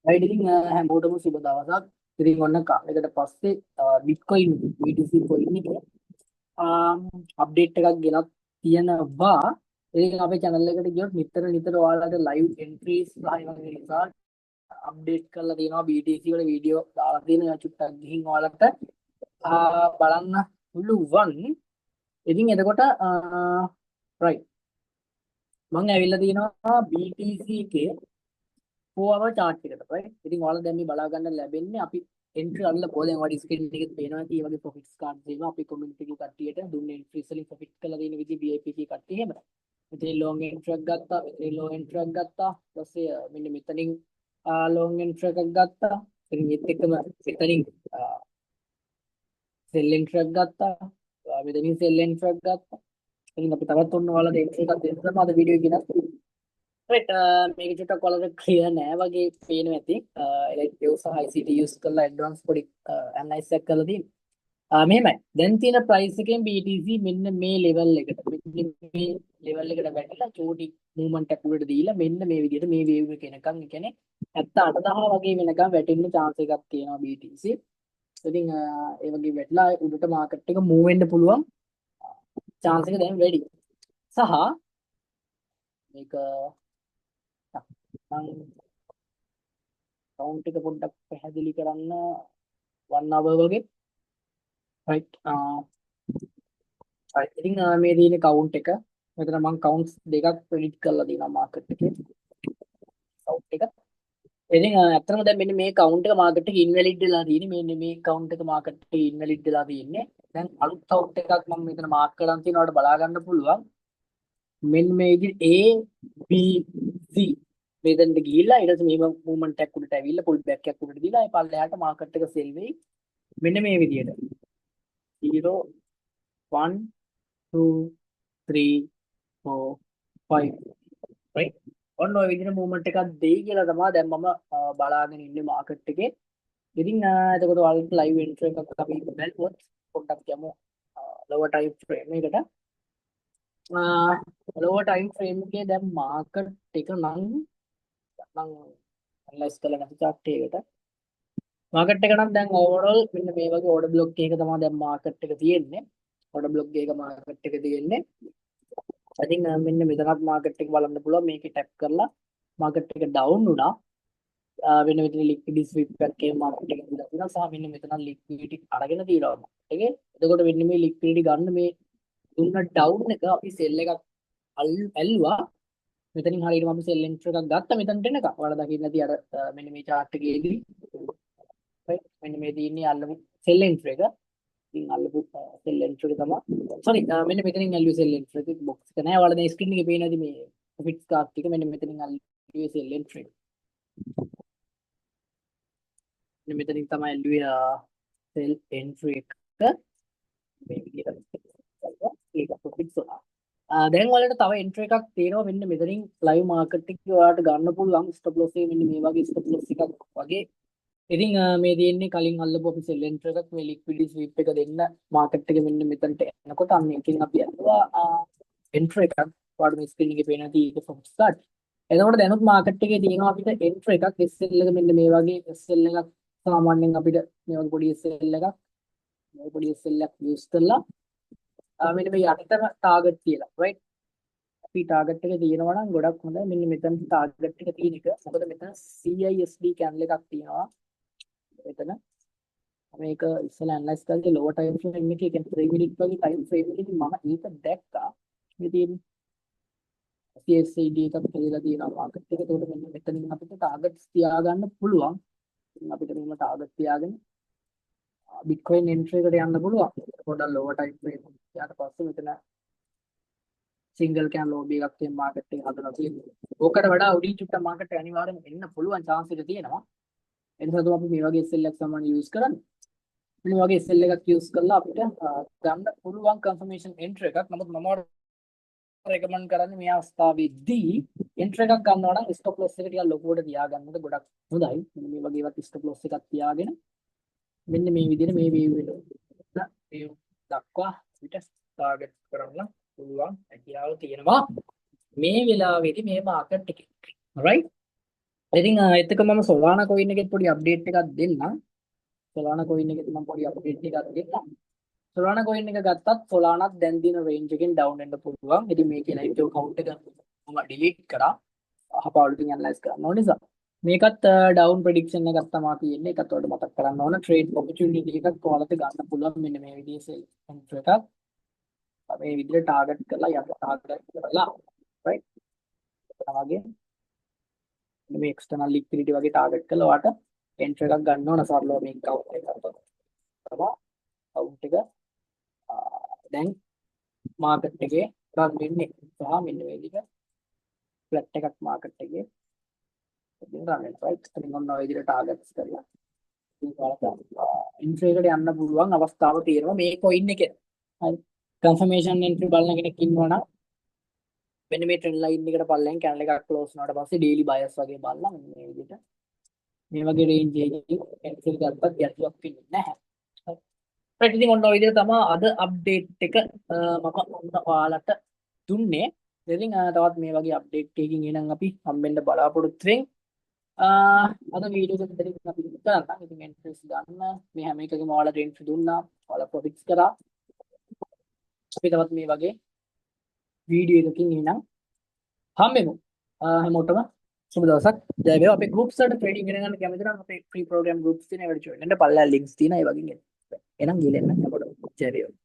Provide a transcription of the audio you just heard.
Right, ඉතින් හැමෝටම සුබ දවසක්. ඉතින් ඔන්න කාලයකට පස්සේ බිට්කොයින් BTC coin එකේ අප්ඩේට් එකක් ගෙනත් තියෙනවා. ඉතින් අපේ channel එකට ගියොත් නිතර නිතර ඔයාලට ලයිව් එන්ට්‍රීස් සහ ඒ වගේ රිසල්ට් අප්ඩේට් කරලා තියෙනවා. BTC වල වීඩියෝ දාලා තියෙනවා. චුට්ටක් ගිහින් ඔයාලට බලන්න පුළුවන්. ඉතින් එතකොට රයිට්, මං ඇවිල්ලා තියෙනවා BTC එකේ 4 hour chart එකට, right. ඉතින් ඔයාලා දැන් මේ බලා ගන්න ලැබෙන්නේ අපි එන්ට්‍රි අල්ලපුවා. දැන් ඔයාලා ස්ක්‍රීන් එකේ පේනවා ඇති මේ වගේ ප්‍රොෆිට්ස් කාඩ්ස් ඒවා අපි කමියුනිටි එකේ කට්ටියට දුන්න එන්ට්‍රීස් වලින් ප්‍රොෆිට් කරලා තියෙන විදිහ VIP එකේ කට්ටිය එහෙම. මෙතනින් ලොං එන්ට්‍රි එකක් ගත්තා, මෙතනින් ලොං එන්ට්‍රි එකක් ගත්තා. ඊට පස්සේ මෙන්න මෙතනින් ලොං එන්ට්‍රි එකක් ගත්තා. ඉතින් ඒත් එක්කම මෙතනින් සෙල් එන්ට්‍රි එකක් ගත්තා. මෙතනින් සෙල් එන්ට්‍රි එකක් ගත්තා. ඉතින් අපි තවත් ඔන්න ඔයාලට එන්ට්‍රි එකක් දෙන්න තමයි අද වීඩියෝ එක ගෙනත්. රයිට්, මේක චුට්ටක් ඔයාලට ක්ලියර් නෑ වගේ පේනවා ඇති. එලයිට් වේව් සහ ICT use කරලා ඇඩ්වාන්ස් පොඩි ඇනලයිස් එකක් කරලා තියෙනවා. මෙහෙමයි. දැන් තියෙන ප්‍රයිස් එකෙන් BTC මෙන්න මේ ලෙවල් එකට, මෙන්න මේ ලෙවල් එකට වැටිලා චූටි මූව්මන්ට් එකක් උඩට දීලා මෙන්න මේ විදිහට මේ වේව් එක එනකන්, ඒ කියන්නේ 78,000 වගේ වෙනකන් වැටෙන්න chance එකක් තියෙනවා BTC. ඉතින් ඒ වගේ වැටිලා උඩට මාකට් එක මූව් වෙන්න පුළුවන් chance එක දැන් වැඩි. සහ මේක මං කවුන්ට් එක පොඩ්ඩක් පැහැදිලි කරන්න 1 hour වගේ. රයිට්, හරි, ඉතින් මේ තියෙන කවුන්ට් එක. මෙතන මං කවුන්ට්ස් දෙකක් ප්‍රෙඩික්ට් කරලා තියෙනවා මාකට් එකේ කවුන්ට් එක. ඉතින් ඇත්තටම දැන් මෙන්න මේ කවුන්ට් එක මාකට් එකේ ඉන්වැලිඩ් වෙලා තියෙන්නේ. මෙන්න මේ කවුන්ට් එක මාකට් එකේ ඉන්වැලිඩ් වෙලා තියෙන්නේ. දැන් අලුත් කවුන්ට් එකක් මම මෙතන මාක් කරන් තියෙනවා. ඔයාලට බලා ගන්න පුළුවන්. මෙන්න මේ විදිහට A B C මෙතනට ගිහිල්ලා ඊට පස්සේ මෙහෙම මූව්මන්ට් එකක් උඩට ඇවිල්ලා පුල් බෑක් එකක් උඩට දීලා ඒ පල්ලෙහාට මාකට් එක සෙල් වෙයි මෙන්න මේ විදිහට 0 1 2 3 4 5, right. ඔන්න ඔය විදිහට මූව්මන්ට් එකක් දෙයි කියලා තමයි දැන් මම බලාගෙන ඉන්නේ මාකට් එකේ. ඉතින් එතකොට ඔයාලට ලයිව් එන්ට්‍රි එකක් අපි බැලුවොත්, පොඩ්ඩක් යමු ලෝවර් ටයිම් ෆ්‍රේම් එකට. ලෝවර් ටයිම් ෆ්‍රේම් එකේ දැන් මාකට් එක නම් මං ඇනලයිස් කරලා නැති චාට් එකකට මාකට් එක නම් දැන් ඕවරෝල් මෙන්න මේ වගේ ඕඩර් බ්ලොක් එකක තමයි දැන් මාකට් එක තියෙන්නේ. ඕඩර් බ්ලොක් එකක මාකට් එක තියෙන්නේ. ඉතින් මෙන්න මෙතනත් මාකට් එක බලන්න පුළුවන්. මේකේ ටැප් කරලා මාකට් එක ඩවුන් වුණා. වෙන මෙතන ලික්විඩිටි ස්වීප් එකක් එහෙම මාකට් එක දීලා තියෙනවා සහ මෙන්න මෙතන ලික්විඩිටි අරගෙන තියෙනවා මාකට් එකේ. එතකොට මෙන්න මේ ලික්විඩිටි ගන්න මේ දුන්න ඩවුන් එක අපි සෙල් එකක් ඇල්ලුවා. මෙතනින් හරියටම අපි සෙල් එන්ට්‍රි එකක් ගත්තා මෙතනට එනකම්. ඔයාලා දකින්න ඇති අර මෙන්න මේ චාට් එකේදී, right, මෙන්න මේ තියෙන්නේ අල්ලපු සෙල් එන්ට්‍රි එක. ඉතින් අල්ලපු සෙල් එන්ට්‍රි එක තමයි, සෝරි, මෙන්න මෙතනින් ඇල්ලුවේ සෙල් එන්ට්‍රි එක. බොක්ස් එක නෑ. ඔයාලා දැන් ස්ක්‍රීන් එකේ පේන ඇති මේ ප්‍රොෆිට් කාඩ් ටික. මෙන්න මෙතනින් ඇල්ලුවේ සෙල් එන්ට්‍රි එක. මෙන්න මෙතනින් තමයි ඇල්ලුවේ සෙල් එන්ට්‍රි එක. මේ විදිහට ඒක ප්‍රොෆිට්ස් වුණා. දැන් ඔයාලට තව එන්ට්‍රි එකක් තියෙනවා. මෙන්න මෙතනින් ලයිව් මාකට් එකේ ඔයාලට ගන්න පුළුවන් ස්ටොප් ලොස් එක මෙන්න මේ වගේ ස්ටොප් ලොස් එකක් වගේ. ඉතින් මේ තියෙන්නේ කලින් අල්ලපු අපි සෙල් එන්ට්‍රි එකක්. මේ ලික්විඩිටි ස්වීප් එක දෙන්න මාකට් එක මෙන්න මෙතනට එනකොට අන්න එකෙන් අපි අල්ලුවා එන්ට්‍රි එකක්. ඔයාලට මේ ස්ක්‍රීන් එකේ පේනවා ඇති ඒක ෆ්‍රොම් ස්ටාර්ට්. එතකොට දැනුත් මාකට් එකේ තියෙනවා අපිට එන්ට්‍රි එකක්. SL එක මෙන්න මේ වගේ SL එකක්. සාමාන්‍යයෙන් අපිට මේ වගේ පොඩි SL එකක්, මේ පොඩි SL එකක් යූස් කරලා මෙන්න මේ යටටම ටාගට් කියලා, රයිට්. අපි ටාගට් එක තියෙනවා නම් ගොඩක් හොඳයි මෙන්න මෙතන ටාගට් එක තියෙන එක. මොකද මෙතන CISD candle එකක් තියෙනවා මෙතන. මේක ඉස්සෙල්ලා ඇනලයිස් කරලා ලෝවර් ටයිම් ෆ්‍රේම් එකේ, කියන්නේ 3 මිනිට් වගේ ටයිම් ෆ්‍රේම් එකේදී මම ඒක දැක්කා. මේ තියෙන්නේ CISD එකක් හදලා තියෙනවා මාකට් එක. එතකොට මෙන්න මෙතනින් අපිට ටාගට්ස් තියාගන්න පුළුවන්. ඉතින් අපිට මෙහෙම ටාගට් තියාගෙන බිට්කොයින් එන්ට්‍රි එකට යන්න පුළුවන්. පොඩ්ඩක් ලෝවර් ටයිම් ෆ්‍රේම් ගියාට පස්සේ මෙතන සිංගල් can ලෝබි එකක් තියෙන මාකට් එක හදලා තියෙනවා. ඕකට වඩා උඩින් චුට්ටක් මාකට් එක අනිවාර්යෙන්ම එන්න පුළුවන් chance එක තියෙනවා. ඒ නිසා තමයි අපි මේ වගේ SL එකක් සාමාන්‍ය යූස් කරන්නේ. මෙන්න මේ වගේ SL එකක් යූස් කරලා අපිට ගන්න පුළුවන් කන්ෆර්මේෂන් එන්ට්‍රි එකක්. නමුත් මම රෙකමන්ඩ් කරන්නේ මේ අවස්ථාවේදී එන්ට්‍රි එකක් ගන්නවා නම් ස්ටොප් ලොස් එක ටිකක් ලොකුවට තියාගන්න එක ගොඩක් හොඳයි. මෙන්න මේ වගේ ඒවත් ස්ටොප් ලොස් එකක් තියාගෙන මෙන්න මේ විදිහට මේ වේව් එක වේව් දක්වා අපිට ටාගට් කරන්න පුළුවන් හැකියාව තියෙනවා මේ වෙලාවේදී මේ මාකට් එකේ. Right, ඉතින් ඒත් එක්ක මම සොලානා කොයින් එකෙත් පොඩි අප්ඩේට් එකක් දෙන්නම්. සොලානා කොයින් එකෙත් මම පොඩි අප්ඩේට් එකක් දෙන්නම්. සොලානා කොයින් එක ගත්තත් සොලානාත් දැන් දින රේන්ජ් එකෙන් ඩවුන් වෙන්න පුළුවන්. ඉතින් මේකේ ලයිව් කවුන්ට් එක මම ඩිලීට් කරා. අහපාවලුටින් ඇනලයිස් කරන්න ඕන නිසා. මේකත් ඩවුන් ප්‍රෙඩික්ෂන් එකක් තමයි තියෙන්නේ. ඒකත් ඔයාලට මතක් කරන්න ඕන. ට්‍රේඩ් ඔපචුනිටි එකක් ඔයාලට ගන්න පුළුවන් මෙන්න මේ විදිහේ සෙල් එන්ට්‍රි එකක්. මේ විදිහට ටාගට් කරලා යට ටාගට් කරලා, රයිට්, එතන වගේ මේ එක්ස්ටර්නල් ලික්විඩිටි වගේ ටාගට් කරලා ඔයාට එන්ට්‍රි එකක් ගන්න ඕන සරලව. මේක කවුන්ට් එක තමයි කවුන්ට් එක දැන් මාකට් එකේ රන් වෙන්නේ සහ මෙන්න මේ විදිහට ෆ්ලැට් එකක් මාකට් එකේ ඉතින් රන් වෙනවා, රයිට්. ඉතින් ඔන්න ඔය විදිහට ටාගට්ස් කරලා ඉතින් ඔයාලට එන්ට්‍රි එකට යන්න පුළුවන් අවස්ථාව තියෙනවා මේ කොයින් එකේ. හරි, කන්ෆර්මේෂන් එන්ට්‍රි බලන කෙනෙක් ඉන්නවා නම් මෙන්න මේ ට්‍රෙන්ඩ් ලයින් එකට පල්ලෙන් කැන්ඩල් එකක් ක්ලෝස් වුණාට පස්සේ ඩේලි බයස් වගේ බලලා මෙන්න මේ විදිහට මේ වගේ රේන්ජ් එකකින් එන්ට්‍රි ගත්තත් ගැටලුවක් වෙන්නේ නැහැ. රයිට්, ඉතින් ඔන්න ඔය විදිහට තමයි අද අප්ඩේට් එක මම ඔන්න ඔයාලට දුන්නේ. ඉතින් තවත් මේ වගේ අප්ඩේට් එකකින් එහෙනම් අපි හම්බෙන්න බලාපොරොත්තු වෙමු. අද වීඩියෝ එක මෙතනින් අපි කරන්න. ඉතින් එන්ට්‍රීස් ගන්න මේ හැම එකකම ඔයාලට එන්ට්‍රි දුන්නා. ඔයාලා ප්‍රොෆිට්ස් කරා. අපි තවත් මේ වගේ වීඩියෝ එකකින් එහෙනම් හම්බෙමු. හැමෝටම සුබ දවසක්. ජය වේවා. අපේ ගෲප්ස් වලට ට්‍රේඩින් ඉගෙන ගන්න කැමති නම් අපේ ෆ්‍රී ප්‍රෝග්‍රෑම් ගෲප්ස් තියෙන ඒවට ජොයින් වෙන්න. පල්ලෙහා ලින්ක්ස් තියෙනවා, ඒ වගේ එන්න. එහෙනම් ගිහලා එන්න හැමෝටම. ජය වේවා.